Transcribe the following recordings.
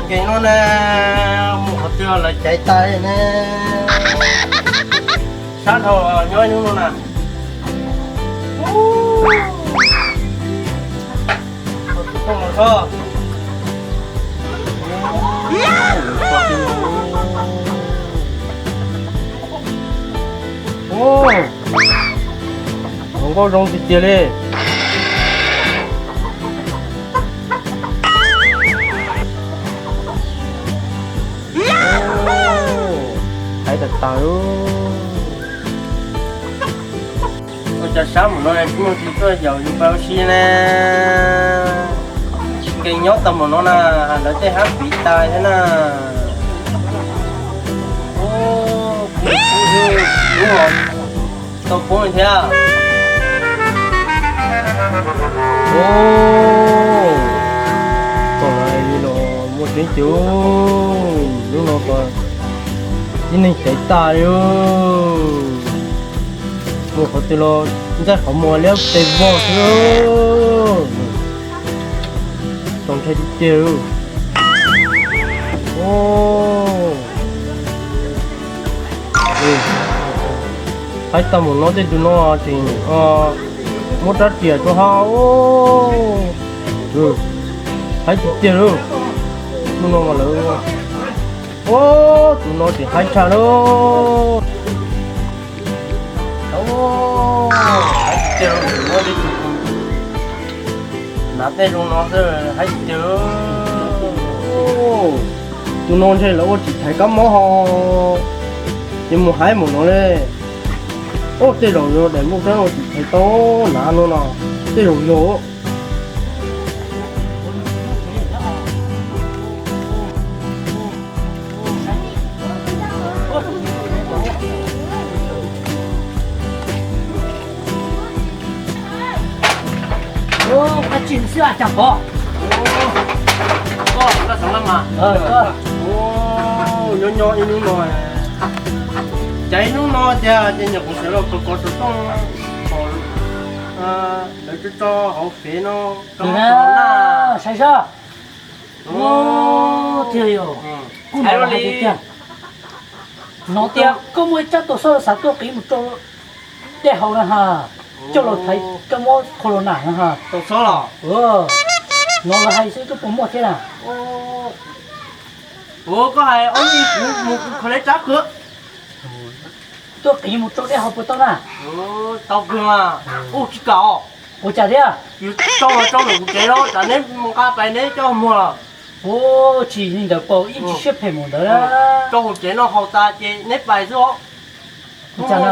Nkees no na, mus qhov twg lawv caiv tas ne. Sab dhau nyob ib hnub no na. Tus tooj los txhob. Hluas nkauj zoo tiag tiag li. Hais tas tas. Ua cas sab mus no tsis muaj tus tuaj yaum yus pais ua si ne? Kees nyob tau mus no na, lawv tej hab piv tas thiab na. Tau poob thiab. Tom no li los muaj tseeb tiag, hnub no tib neeg caiv tas li. Mus qhov twg los ntxaij qhov muag liab tes vog xwb. Txaus ntshai tiag tiag. Haib tag mus no tej tus no tseem muab rab riam rau hauv. Haib tiag tiag lauj. Hnub no mas lawv, tus no tseem haib tshaj lauj. Haib tiag lauj, tus no tseem hnav tej zoo no xwb, haib tiag lauj. Tus no ntshe lawv ua tsis thaiv kab mob ho, ces mus haib mus no li. Ua tej zaum yog daim nplooj tsab no tsis thaiv tau hnav no no, tej zaum yog. Koj tsis xwb a, cas pov. Koj xeev mas. Nyob nyob ib hnub no, cas ib hnub no tiag ces nyuam qhuav sawv los kov kov rau tooj, lawv tso tso hauv fev no. Saib seb. Tiag yom, kuj hnov hais tiag. Hnov tias koj muaj ib tsab tau xob xav tuaj qiv mus rau dej haus na ha, coj los thaiv kab mob corona na ha. Tau xob los? Hnov lawv hais xwb twb puas muaj thiab na. Ua koj hais ob hnub kuv mus kuv kho leb tsab kawg. Tuaj qiv mus rau dej haus puas tau na? Tau kawg mas. Ua tsis kam os. Ua cas thiab? Yus tso los tso ntawm kuv tsev los tsam neb mus nqa pais neb coj muag los. Ua tsis li ntawd paub, ib tsis siab phem mus ntawd. Tso hauv tsev no haus tas ces neb pais xwb os. Ua cas na?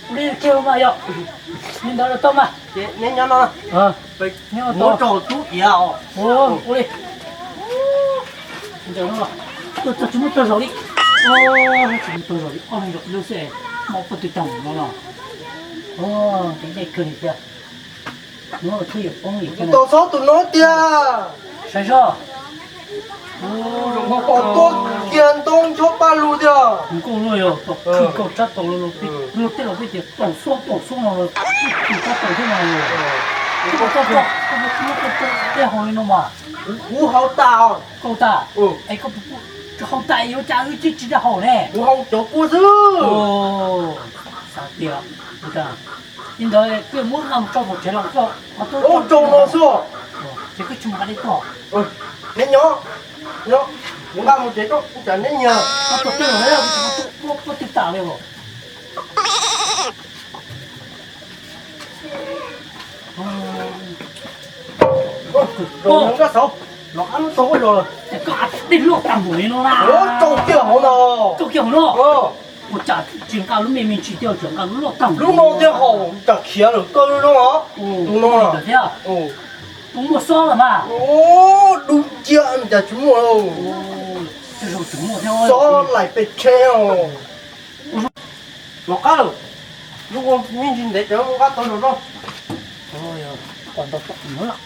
Ua li kiag mas yom. Li ntawd los tau mas. Ces neb nyob no. Nyob no tau. Tub iav os. Ua li. Tsis muaj tau zaum li. Tsis muaj tau zaum li, ob leeg zaum lub xwb. Muaj poj tw tag no los. Kev dej kawg li thiab. Tau xob tus no tiag. Saib seb. Pom tuaj kiag ntoo ncho paj lug tiag. Nkauj luaj yog, pom khwj kaum tsab taus los, luag tej los peb tias tau xob tau xob no los, khwj tsab taus thiab no. Koj tso, koj tso, koj tso, koj tso, koj haus li no mas. Kuv haus tas. Koj haus tas? Es koj haus tas yuav cas wb tsis tsis tau haus ne? Kuv haus cov kua xwb. Xav tias, ua cas li ntawd koj muab nqa mus tso hauv tsev los koj ho tuaj tso no xwb. Ces koj tsis mus nqa dej tuaj. Neb nyob, nyob, kuv nqa mus tsev tso, ua cas neb nyiag. Koj tuaj twg los, koj twb tas li os. Nkauj Xauv, los qab lub tau ua zog lawm. Koj dej loj tag npaum li no na. Tso kiag hauv no. Tso kiag hauv no. Ua cas tsis nqa lub me me ntsis thiab, tseem nqa lub loj tag npaum li no thiab, haus cas khiav lawm koj lub no. Tus no thiab. Tus muaj xob lawm mas. Dub cia cas tsis muaj. Xob laim pes tsheb os. Los qab lawm, lub ua me ntsis ntev ces nqa tau zog rau.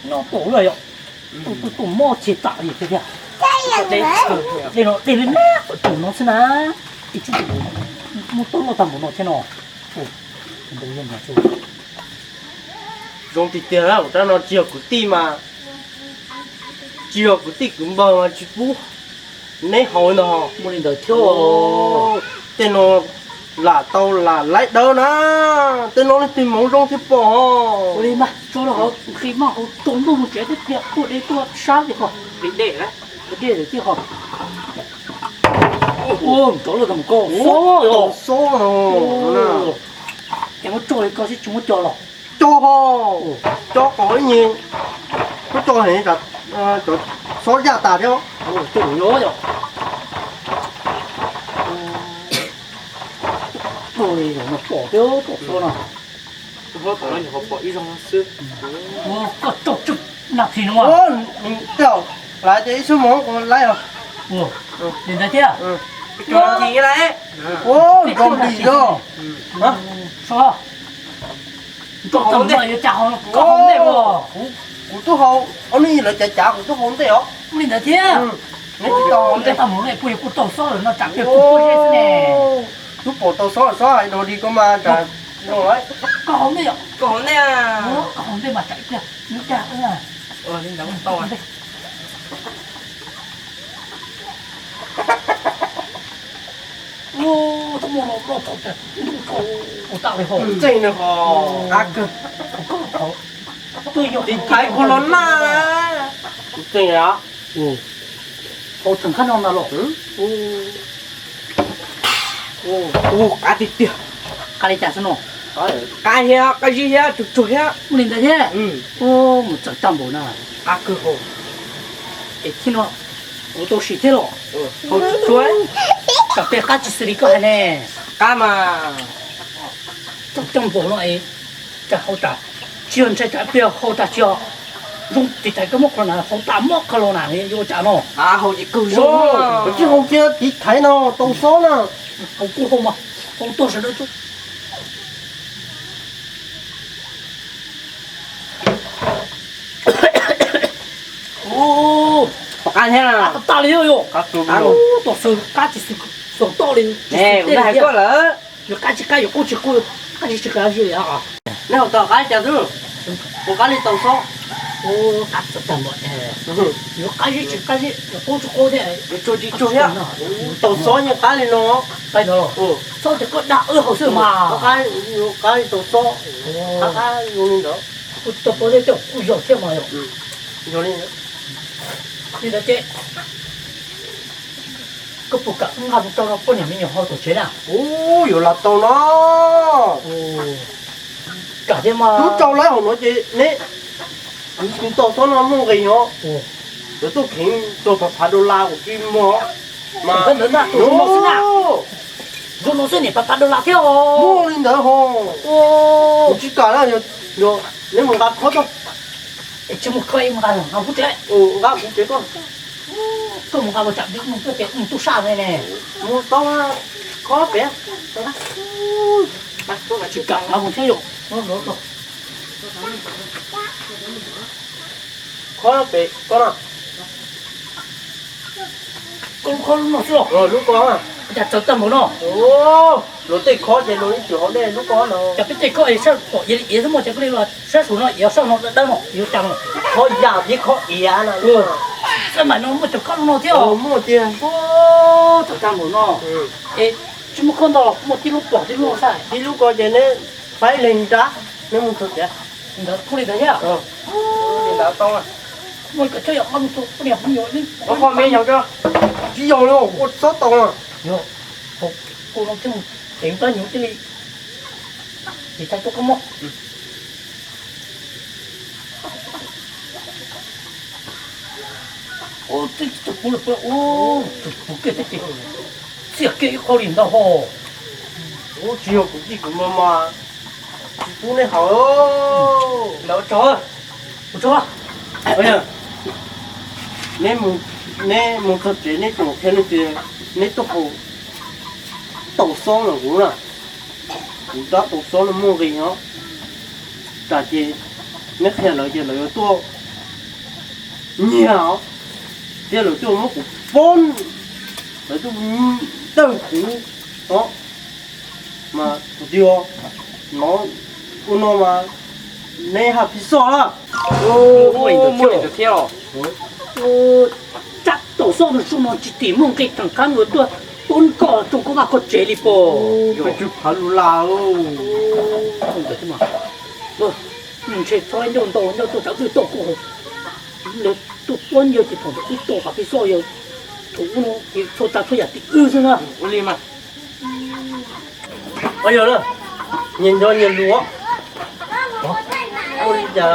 Nyob tom lawm yom, tus tus mob tsis tas li tiag tiag. Dej no dej li na, tus no xwb na, ib tsub tus muaj tub loj tag npaum no thiab no. Zoo tiag tiag, ua rab no tsis yog kwv tij mas. Tsis yog kwv tij kwv npawg mas tsis pub neb haus ntag. Muaj li ntawd thiab. Tej no lam tau lam laib dawb na. Tej no leej twg hmoov zoo thiaj pom. Ua li mas tso rau hauv nqi maj hauv tsaus ntuj mus tsev thiab pliag tuaj deb tuaj sab li ho. Dej thiab ho. Nrov lawm ntag mas koj xob no. Es muab tso li koj seb tsis muab coj los. Coj ho, coj kom ib nyuag, muab coj heev, cov xob yaj tas thiab. Coj los nyob yom. Pom thiab pom xob no. Pom ib zoo xwb. Koj tso tsawg nas this no mas. Laib tias ib xuab moos laib os. Li ntawd thiab. Nrog li os. Koj haus ntej, kuv twb haus ob hnub ib lawv cav cav kuv twb haus ntej os. Li ntawd thiab. Neb tsis tau haus ntej. Tau mus ne, kuj yog kuj tau xob lawm no tsam pliag kuj puab zeb xwb ne. Twb pom tau xob lawm, xob hais dog dig koj mas tsam no. Koj haus ntej yom? Koj haus ntej. Koj haus ntej mas tsam pliag neb dag. Li ntawd tau. Ub, tub muaj no loj thaum tias ntuj tsaus ua tag li ho. Ntxeeg nws ho. Qab kawg. Tiv thaiv kuv los nag. Ntxeeg a. Hauv tseem qab no ntag los. Ub, qab tiag tiag. Qab li cas xwb no? Qab thiab qab zib thiab tsuag tsuag thiab. Ua li ntawd thiab. Mus txawm tag npaum na. Qab kawg hauv. Es thiab no kuv tau sim thiab los. Hauv tsuag tsuag. Tsam pliag qab tsis xws li koj hais ne. Qab mas. Tau coj npaum no es, cas hauv tas, tsis yog ntshai tsam pliag hauv tas tsis yog zoo tiv thaiv koj muab qhov na hauv tas muab qhov los na yuav ua cas no. Hauv ces kawg zoo, kuv tsis hau kiag tiv thaiv no tau xob na. Hauv kuj hau mas, hau tuaj sawv daws tuaj. Pom qab thiab. Qab tag li yom. Tau xwb qab tsis xaus toj li. Kuv hais koj lawm. Yuav qab tsis qab yuav qub tsis qub, qab tsis tsis qab li. Nej haus tau qab cas xwb? Ua qab li tau xob. Qab tag npaum. Yuav qab zib tsis qab zib yuav qub tsis qub thiab. Yuav tsuag tsis tsuag thiab. Tau xob yeej qab li no. Xob ces koj dag wb haus xwb mas. Qab li tau xob. Qab qab zoo li ntawd. Kuj tau pov dej coj kuj yog thiab mas yom. Yog li ntawd. Li ntawd ces koj puas kam nqa mus rau poj niam me nyuam haus tom tsev na? Ub, yuav los tau no. Kam thiab mas. Tub rau lawv hauv no ces neb, kuv tau xob no muaj nqis os. Yuav tuaj kheev txog phav phav dollar kuv tsis muag. Mas ntawd na, tus zoo no xwb na. Zoo no xwb niam phav phav dollar thiab os. Muaj li ntawd ho. Kuv tsis kam na, yog neb mus nqa khob tuaj. Es tsis muaj khob es mus nqa, nqa kuv tsev. Nqa kuv tsev tuaj. Koj mus nqa los tsam mus tuaj ces mus tub sab ne ne. Mus tau, khob pem. Tsis kam nqa mus thiab yom. Khob pem koj na. Koj lub khob lub no xwb los? Lub ko. Cas txawv tag npaum no. Luag tej khob ces luag ib txwm haus dej lub ko no. Cas peb tej khob es sab pom iav li iav xwb muaj cas koj li los sab saum no iav sab no dawb dawb no yuav cas no. Khob yam thiab khob iav no. Sab npaum no muaj cov khob lub no thiab os. Muaj tiag. Txawv tag npaum no. Es tsis muaj khob ntau los muaj tib lub pom tib lub no xwb. Tib lub ko ces neb faib leeg nrab, neb mus txog tias. Ntawd pub li ntawd thiab. Muaj li kom txhob yog qab mus txog poj niam phooj ywg. Qhov me nyuam tsis yog li ua txob tau na. Yog, kuv no thiaj mus ceev plab nyuv thiaj li. Ces txhais tuaj koj muab. Ub, twb tsis tau pub lawm, ub, tsis pub kiag thiab ces txiaj kiag ib qho li ntag ho. Ub, tsis yog kuv tij kuv muam mas tsis pub neb haus. Ntawd tso, ua tso. Neb mus txog tsev neb tseem qhia neb tias neb tuaj haus tau xob los kuv na. Kuv tab tau xob no muaj nqis os. Tsam ces neb qhia lawv ces lawv yuav tuaj nyiag os, thiab lawv tuaj muab kuv pob, lawv tuaj dawj kuv os. Mas kuv tias no, ua no mas neb haj phiv xoj na. Muaj li ntawd thiab os. Tsab tom xoj tus tsuj no tsis tim muaj nqi theem qab mus tuaj poob koj rau koj vaj koj tsev li pos. Peb tsw phav lus lam. Ntshe txhob ncauj ntau ncauj tuaj tsam wb tau kuv, lawv tuaj puab nyiag ces thaum ntawd wb tau qhov peb xoj yog thaum ub no ces txhua tag txhua yam tim wb xwb na. Ua li mas. Yog na, nyias nco nyias lus. Ua li cas,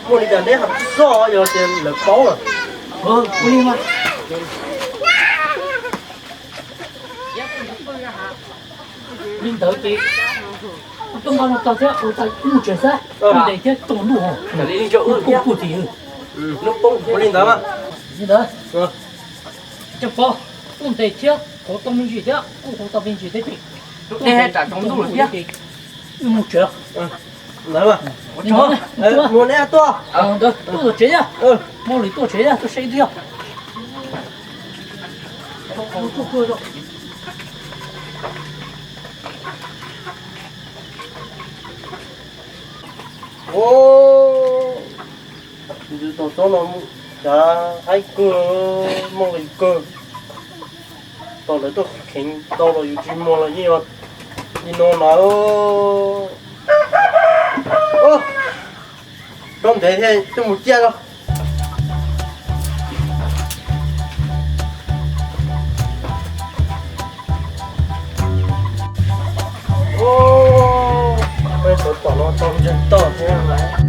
ua li cas neb ho tsis xoj yog tias lawv paub lawm. Ua li mas. Li ntawd ces kuv tuaj nqa no tag thiab, kuv mus tsev xwb, ntev thiab tsaus ntuj ho. Kuj kuj tim hnub poob ua li ntawd mas. Li ntawd, Tseem Pov, kuj ntev thiab, hauv tau me ntsis thiab, kuj hauv tau me ntsis thiab ces, wb mus tsev. Ntawd mas, mus neb tuaj. Ntawd tuaj tsev thiab, Mau Lis tuaj tsev thiab, tuaj saib twg. Ntxwv tom tsob no cav haib kawg, muaj nqis kawg. Tau lawv tuaj kheev tau los yus tsis muag los yeej li no na. Dob ntev thiab coj mus ciaj los. Peb sawv tom no tau ntseeg toj thiab.